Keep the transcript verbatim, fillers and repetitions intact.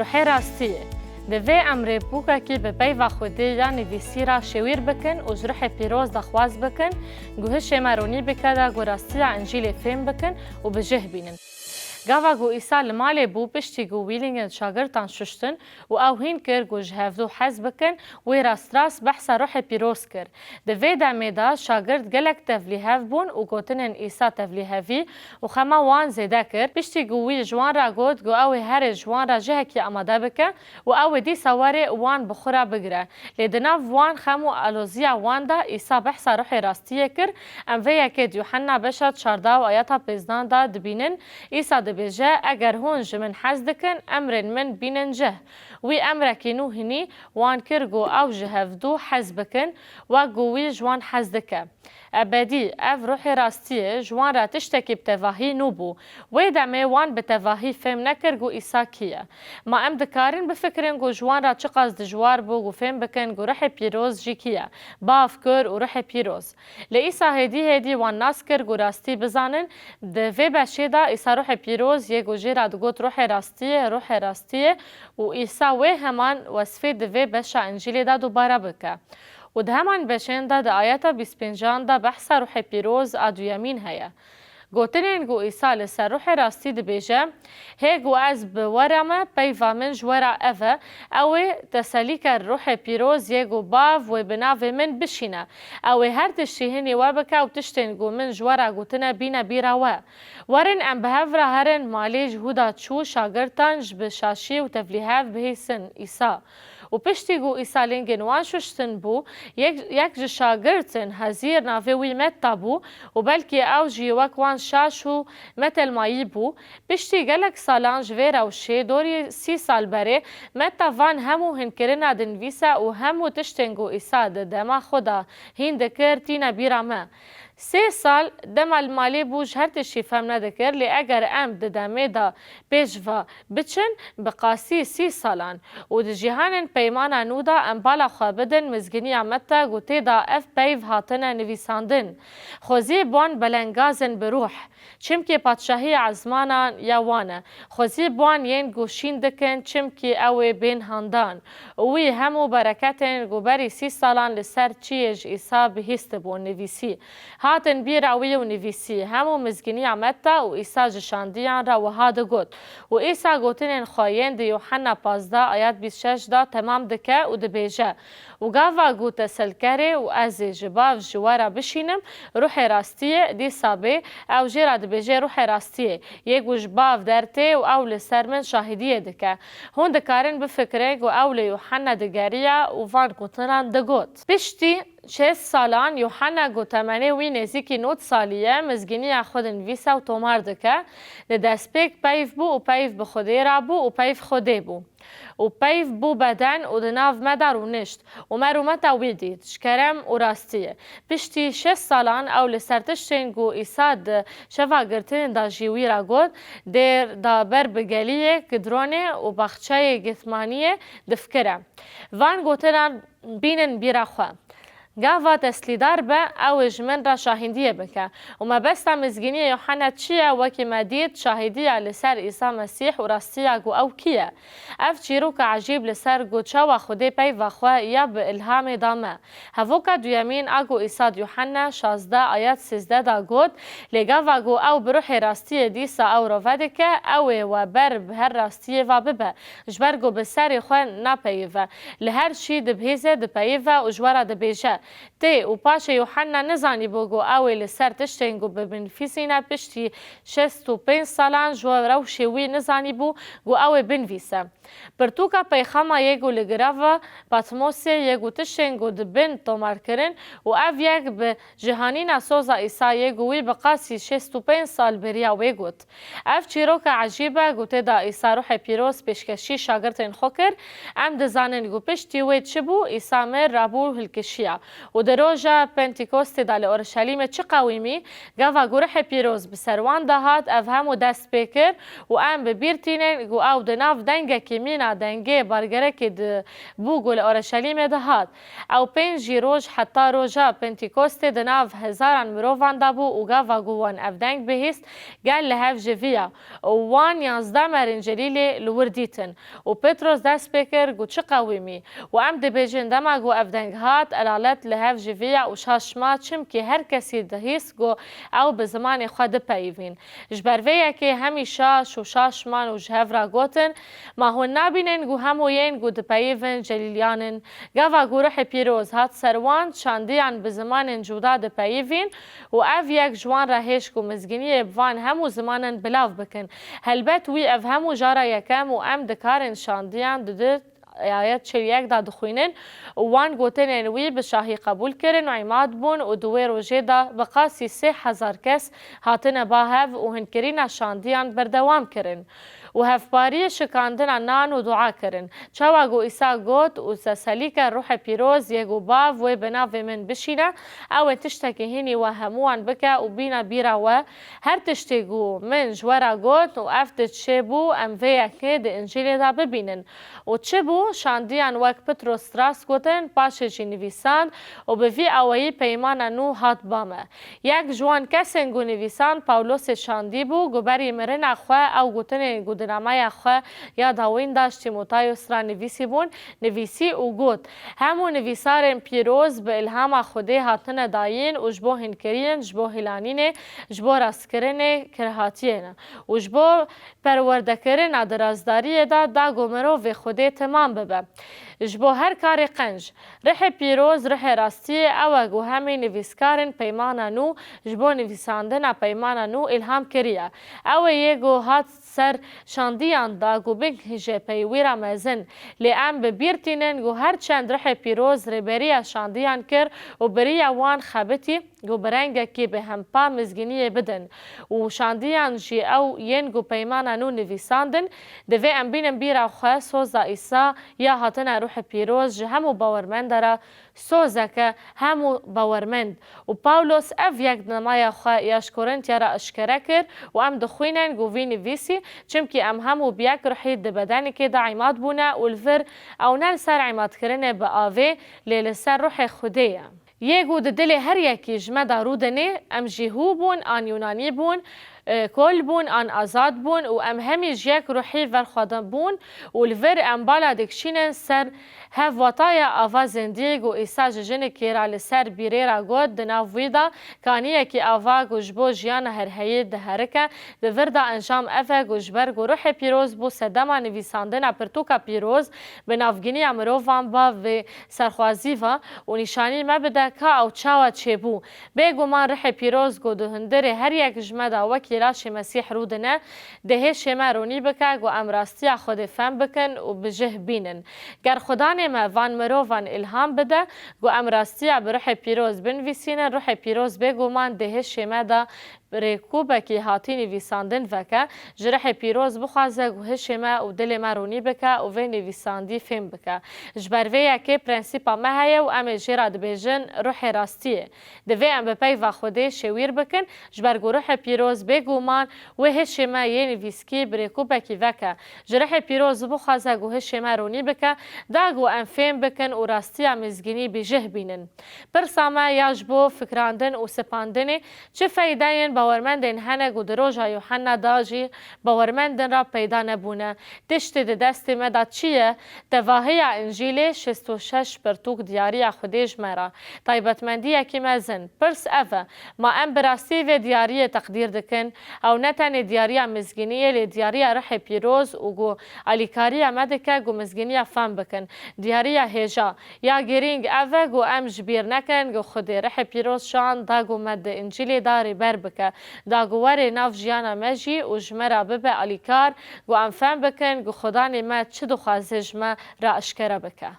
Ruhê rastiyê. Divê em rêbûkekî bi peyva Xwedê ya nivîsî re şêwîr bikin û ji ruhê pîroz daxwaz bikin, ku hişê me ronî bike de ku rastiya Încîlê fêm bikin û bi cih bînin. Gava ku Îsa li malê bû, piştî ku wî lingên şagirtan şuştin û ew hîn kir ku ji hevdû hez bikin, wî rastrast behsa ruhê pîroz kir. Di vê demê de şagirt gelek tevlîhev bûn û gotinên Îsa tevlîhevî û xema wan zêde kir. Piştî ku wî ji wan re got ku ew ê herê ji wan re cihekî amade bike û ew ê dîsa were û wan bi xwe re bigire. Lê di nav wan xem û aloziya wan de Îsa behsa ruhê rastiyê kir. Em vê yekê di Yuhenna beşa çardeh û ayeta pêzdeh de dibînin. Îsa dibêje, Eger hûn ji min hez dikin, emrên min bînin cih. Wî emrekî nû hinî wan kir ku ew ji hevdû hez bikin, wek ku wî ji wan hez dike. Ebedî, ev ruhê rastiyê ji wan re tiştekî bi tevahî nû bû. Wê demê wan bi tevahî fêm nekir ku Îsa kî ye. Ma em dikarin bifikirin ku ji wan re çiqas dijwar bû ku fêm bikin ku ruhê pîroz jî kî ye. Bav, Kur û ruhê pîroz. Lê Îsa hêdî hêdî wan nas kir ku rastî bizanin. Di vê beşê de Îsa ruhê pîroz yê ku jê re digot ruhê rastiyê, ruhê rastiyê û Îsa wê heman wesfê di vê beşa Încîlê de dubare bike. Û di heman beşên de di ayeta bîst pêncan de behsa ruhê pîroz a duyemîn heye. Gotinên ku Îsa li ser ruhê rastî dibêje, Hê ku ez bi we re me, peyva min ji we re ev e, ew ê teselîker ruhê pîroz yê ku Bav wê bi navê min bişîne. Ew ê her tiştî hinî we bike û tiştên ku min ji we re gotine bîne bîra we. Werin em bi hev re herin. Malê ji Hûda çû, şagirtan ji bi şaşî û tevlîhev bihîsin Îsa. Û piştî ku Îsa lingên wan şuştin bû, yek, yek ji şagirtên hezîr navê wî Metta bû û belkî ew jî wek wan şaş û metelmayî bû. Piştî gelek salan ji vê rewşê, dorî sî sal berê, Metta van hemû hinkirina dinivîse û hemû tiştên ku Îsa di dema xwe de hîn dikir, tîne bîra me. Sê sal dema li malê bû, ji her tiştî fem nedikir, lê eger em di demê de pêş ve biçin, bi qasî sî salan û di cîhanên peymana nû de em bala xwe bidin mizginiya Metta ku tê de ev peyv hatine nivîsandin. Xwezî bi wan belengazin bi ruh, çimkî padşahiya ezmanan ya wan e. Xwezî bi wan yên ku şîn dikin, çimkî ew ê bên handan. Û wî hemû bereketên ku berî sî salan li ser çiyê ji Îsa bihîstibûn nivîsî. Hatin bîra wî û nivîsî, Hemû mizginiya Metta û Îsa ji şandiyan re wiha digot. Û Îsa gotinên xwe yên di Yuhenna pazdeh ayet bîst şeş de temam dike û dibêje, Û gava ku teselkerê û ez ê ji Bav ji we re bişînim, ruhê rastiyê, dîsa bê, ew jê re dibêje ruhê rastiyê, yê ku ji Bav dertê û ew li ser min şahidiyê dike. Hûn dikarin bifikirin ku ew li Yuhenna digeriya û van gotinan digot. Piştî şêst salan Yuhenna ku temenê wî nêzîkî nod salî ye, mizgîniya xwe dinivîse û tomar dike, Li destpêk peyv bû û peyv bi Xwedê re bû û peyv Xwedê bû. Û peyv bû beden û di nav me de rûnişt û me rûmeta wî dît. Ji kerem û rastiyê. Piştî şêst salan ew li ser tiştên ku Îsa di şeva girtinê de jî wî re got, dêr da ber bi geliyê Kidronê û baxçeyê Gethmaniyê difikire. Van gotinan bînin bîra xwe. Gava teslîdar be, ew ê ji min re şahîndiyê bike. Û mebesta mizgîniyê Yuhenna çi ye? Wekî me dît, şahîdiya li ser Îsa Mesîh û rastiya ku ew kî ye. Ev çîroka ecîb li ser ku çawa Xwedê peyva xwe ya bi îlhamê da me. Hevoka duyemîn a ku Îsa di Yuhenna şazdeh ayet sêzdeh da got, Lê gava ku ew bi ruhê rastiyê dîsa ew rave dike, ew ê we ber bi her rastiyê ve bibe. Ji ber ku bi serê xwe napeyive. Li her çî dibihêze, dipeyive û ji we re dibêje. Tê û paşê Yuhenna nizanîbû ku ew ê li ser tiştên ku bi binivîsîne piştî şêst û pênc salan ji we rewşê wî nizanîbû ku ew ê binivîse. Pirtûka peyxama yê ku li girava Patmosê yê ku tiştên ku dibin tomarkirin û ev yek bi cihanîna soza Îsa yê ku wî bi qasî şêst û pênc sal beriya wê got. Ev çîroka ecîb e ku tê de Îsa Ruhê Pîroz pêşkêşî şagirtên xwe kir. Em dizanin ku piştî wê çi bû, Îsa mir, rabû, hilkişiya. Û di roja Pentekostê de li Orşelîmê çi qewîmî, gava ku Ruhê Pîroz bi ser wan de hat, ev hemû dest pê kir û em bi bîr tînin ku ew di nav dengekî mîna dengê bargerekê de bû ku li Orşelîmê de hat. Ew pêncî roj heta roja Pentekostê di nav hezaran mirovan de bû û gava ku wan ev deng bihîst, gel li hev ji viya û wan yanzdeh merên Celîlê li wir dîtin. Û Petros dest pê kir ku çi qewîmî. Û em dibêjin dema ku ev deng hat, elalet li hev ji viya û şaş ma, çimkî her kesî dihîst ku ew bi zimanê xwe dipeyivîn. Ji ber vê yekê hemî şaş û şaş man û ji hev re gotin, ma hûn nabînin ku hemû yên ku dipeyivin Celîliyan in? Gava ku Ruhê Pîroz hat ser wan, şandiyan bi zimanên cuda dipeyivîn û ev yek ji wan re hêj ku mizginiyê bi van hemû zimanin bilav bikin. Helbet wî ev hemû cara yekem û em dikarin şandiyan di du ayet çil yek de dixwînin û wan gotinên wî bi şahî qebûl kirin û îmad bûn û di wê rojê de bi qasî sê hezar kes hatine ba hev û hinkirîna şandiyan berdewam kirin û hevpariyê şikandina nan û dua kirin. Çawa ku Îsa got, û seselîke Ruhê Pîroz yê ku Bav wê bi navê min bişîne, ew ê tiştekî hînî we hemûwan bike û bîne bîra we, her tiştê ku min ji we re got û ev tişt çêbû, em vê yekê di Încîlê de bibînin. Û çi bû? Şandiyan wek Petros rast gotin, paşê jî nivîsand û bi vî awayî peymana nû hat ba me. Yek ji wan kesên ku nivîsand Pawlosê şandî bû, ku berî mirina xwe ew gotinên ku di nameya xwe ya dawîn de ji Tîmotayos re nivîsîbûn, nivîsî û got, hemû nivîsarên pîroz bi îlhama Xwedê hatine dayîn û ji bo hînkirîn, ji bo hîlanînê, ji bo rastkirinê kir hatiyê ne û ji bo perwerdekirina di rastdariyê de da ku mirovê Xwedê temam bibe. Ji bo her karê qenc, Rihê Pîroz, Rihê Rastiyê, ew e ku hemî nivîskarên Peymana Nû ji bo nivîsandina Peymana Nû îlham kiriye. Ew ê yê ku hat ser şandiyan da ku bigihîje peywîra mezin. Lê em bi bîr tînin ku her çend Rihê Pîroz rêberiya şandiyan kir û bi riya wan xebitî, ku bi rengekî bêhempa mizgîniyê bidin û şandiyan jî ew yên ku Peymana Nû nivîsandin, divê em bînin bîra xwe soza Îsa ya hatina Ruhê Pîroz ji hemû bawermenda re sozeke hemû bawermend. Û Pawlos ev yek di namaya xwe ya ji Korintiya re eşkere kir û em dixwînin ku vî nivîsî, çimkî em hemû bi yek ruhî di bedenikê de îmad bûne û li vir ew ne li ser îmadkirinê bi avê, lê li ser Ruhê Xwedê ye. Yê ku di dilê her yekî ji me de rûdinê, em jî hû bûn, an Yûnanî bûn, e, kol bûn, an azad bûn û em hemî ji yek ruhî ver xwe de bûn û li vir em bala dikişînin ser hevwataya ava zindî ku Îsa ji jinikê re li ser bîrê re got, di nav wî de kaniyekî ava ku ji bo jiyana herheyî diherike, di vir de encam ev e ku ji ber ku Ruhê Pîroz bû sedema nivîsandina pirtûka pîroz, bi navginiya mirovan ba vê serxwazî ve û nîşanî me bide ka ew çawa çêbû. Bêguman Rihê Pîroz ku di hundirê her yek ji me de wekî laşê Mesîh rûdine, dê hêşê me ronî bike ku em rastiya Xwedê fem bikin û bi cih bînin. Ger Xudanê me van mirovan îlham bide ku em rastiya bi Rihê Pîroz binivîsînin, Rihê Pîroz bêguman dê hêşê me de rêkûbekî hatî nivîsandin veke, ji Rihê Pîroz bixwaze ku hişê me û dilê me ronî bike û vê nivîsandî fêm bike. Ji ber vê yekê prensîpa me heye û em ê jê re dibêjin Ruhê Rastiyê. Divê em bi peyva Xwedê şêwîr bikin, ji ber ku Ruhê Pîroz bêguman wê hişê me yê nivîskî bi rêkûbekî veke. Ji Rihê Pîroz bixwaze ku hişê me ronî bike, da ku em fêm bikin û rastiya mizgînî bi cih bînin. Pirsa me ya ji bo fikirandin û sipandinê, çi feydeyên bawermendên hene ku di roja Yuhanna de jî bawermendin re peyda nebûne? Tiştê di destê me de çi ye? Tevahiya Încîlê şêst û şeş pirtûk diyariya Xwedê ji me re. Taybetmendiyekî mezin, pirs ev e, ma em bi rastî vê diyariyê teqdîr dikin? Ew ne tenê diyariya mizgîniyê, lê diyariya Rihê Pîroz û ku alîkariya me dike ku mizgîniya fam bikin. Diyariya hêja. Ya girîng ev e ku em ji bîr nekin ku Xwedê Rihê Pîroz şand da ku me di Încîlê de rêber bike, da ku were nav jiyana me jî û ji me re bibe alîkar, ku em fem bikin ku Xudanê me çi dixwaze ji me re eşkere bike.